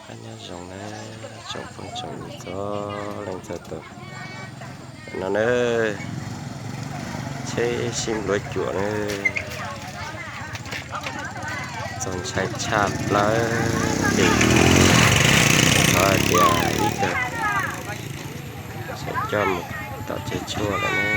Qab nyob zoo na, tsoom phooj tsoom ywg txhua leej txhua tus. No na, tsheb sib npluav cuam na, txaus ntshai tshaj plaws li. Thov hais tias ib tug sawv coj mus tom tsev tshuaj lawm na.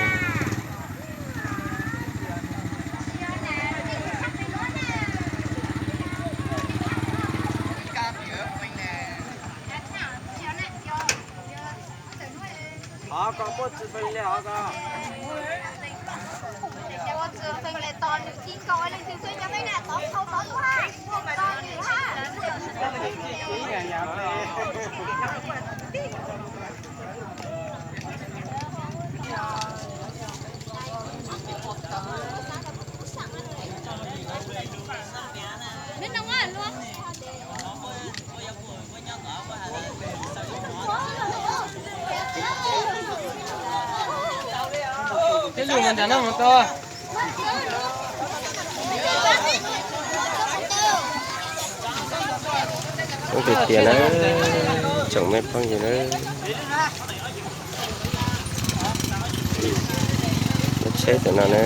Ib lus mas nram no mus tau. Ub, tiag tiag na, tsoom me phooj ywg na. Lub tsheb tam no na.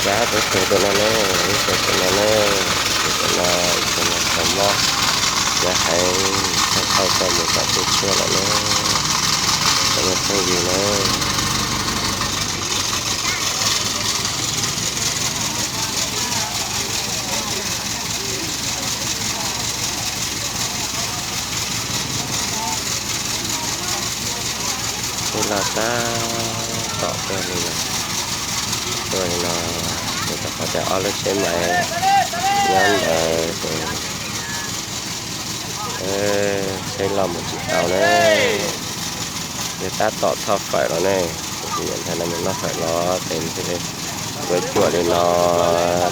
Cab tuaj txog tam no na, ib txog tam no na, tam no, tam no tau mob, cab heev, thauj thauj tau mus tom tsev tshuaj lawm na, cov me phooj ywg na. Tsheb loj tab tom tuaj li no, tuaj li no, ces rau qhov tias ob lub tsheb mais nyob ntawd ces tsheb loj mus tsis tau na. Yog tab tom thauj fawm los ne, tus txiv yawm ntxhais no mus noj fawm los ces thiaj li npluav cuam li no,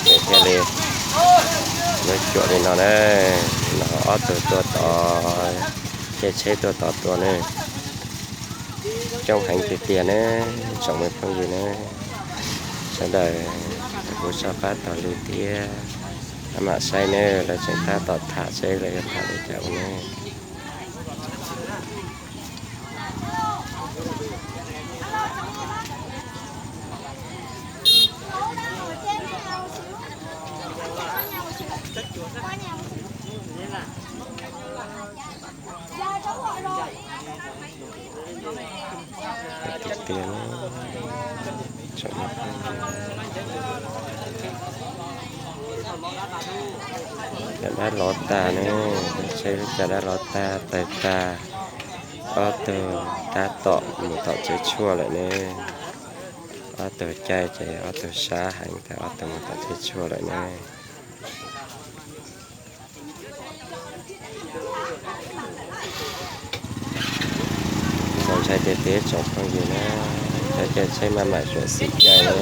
ces thiaj li npluav cuam li no na. No ob tug tuaj tod, caij tsheb tuaj tod tuaj ne. Coob heev tiag tiag ne, tsoom me phooj ywg ne. Sawv daws kuv tso pab taug lw thiab, mam saib ne, lawv tseem tab tom tham seb lawv yuav tham li cas ua ne. Tiag tiag, caj dab lov tag ne, lub tsheb lub caj dab lov tag tawg tag. Ob tug tab tom mus tom tsev tshuaj lawm ne. Ob tug caij ces ob tug sab heev tas ob tug mus tom tsev tshuaj lawm ne. Txaus ntshai tiag tiag tsoom phooj ywg na, cov caij tsheb maj mam suam xim caij na.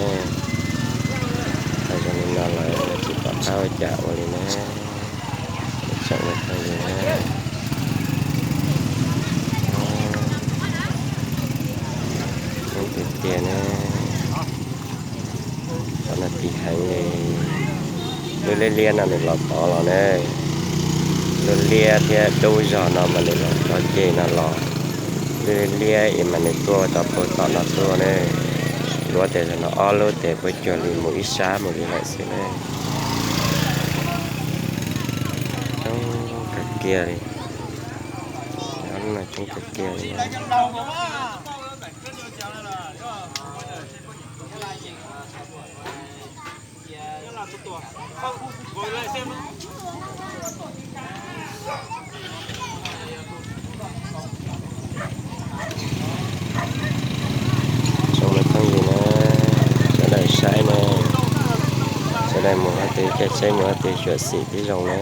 Tau zoo li no lawm tsis pom qab ua cas ua li na, tsoom phooj ywg na. Tiag tiag ne. Qhov no tiv heev li. Lub liab liab no nws los tod los ne. Lub liab thiab dub zog no mas nws los tod ceg no los. Liab liab es mas nws tuaj tau puag tom no tuaj ne. Luav tes no ob lub tes puab cuag li mus ib sab mus li lawm xwb ne. Coob kawg kiag li. Ob lub no coob kawg kiag li. Zoo li phooj ywg na, sawv daws saib na, sawv daws mus hab twg caij tsheb mus hab twg xyuam xim tib zoo na.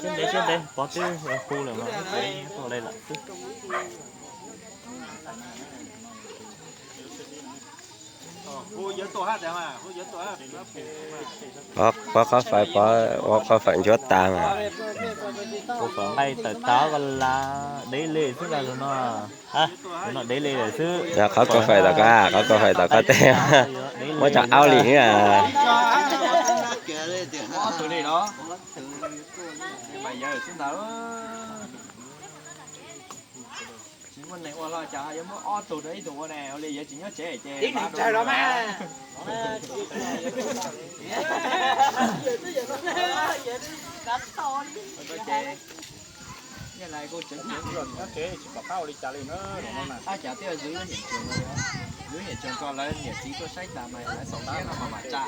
Siab ntev siab ntev, pov twb hu lawm mas tuaj li lawm xwb. Pov qhov fawm, pov ua qhov fawm ncuav tas mas. Ua kom nqaij tawm tas ko las dev li xwb los no. Tus no dev li lawm xwb. Yog qhov kua fawm tom koj, qhov kua fawm tom koj teb, muab tso aub li na. Ob tug li los mas yawg xwb ntag. Tsis muaj neeg ua los cas yuav muab ob tug rau ib tug ua ne, ua li yawg tsis nyob tsev ces tib neeg tsawg los mas. Nyob tsev tsis pom qab ua li cas li na. Ab, cas thiaj zwv lub hiam tseem, zwv hiam tseem tso lawv niam txiv tuaj saib tas mas lawv xaus ntiab no mas mam tsa,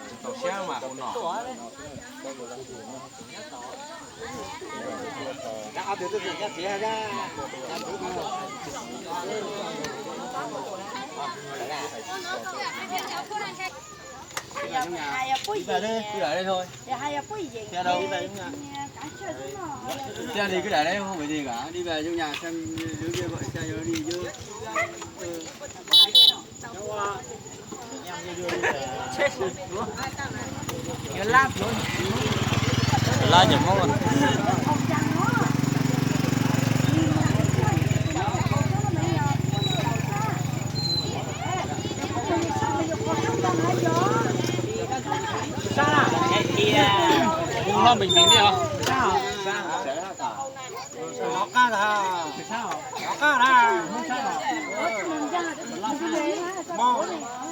tsis txaus siab mas ua no. Thiaj li kwj daim deb hu kwv tij kom dib vaj zooj nyas, hlub dib vaj zooj nyas, hlub dib vaj zooj nyas. Lab cov Hmoob. Sab na, hu no meem meem li os. Nov qab ntag, nov qab ntag. Hmoob.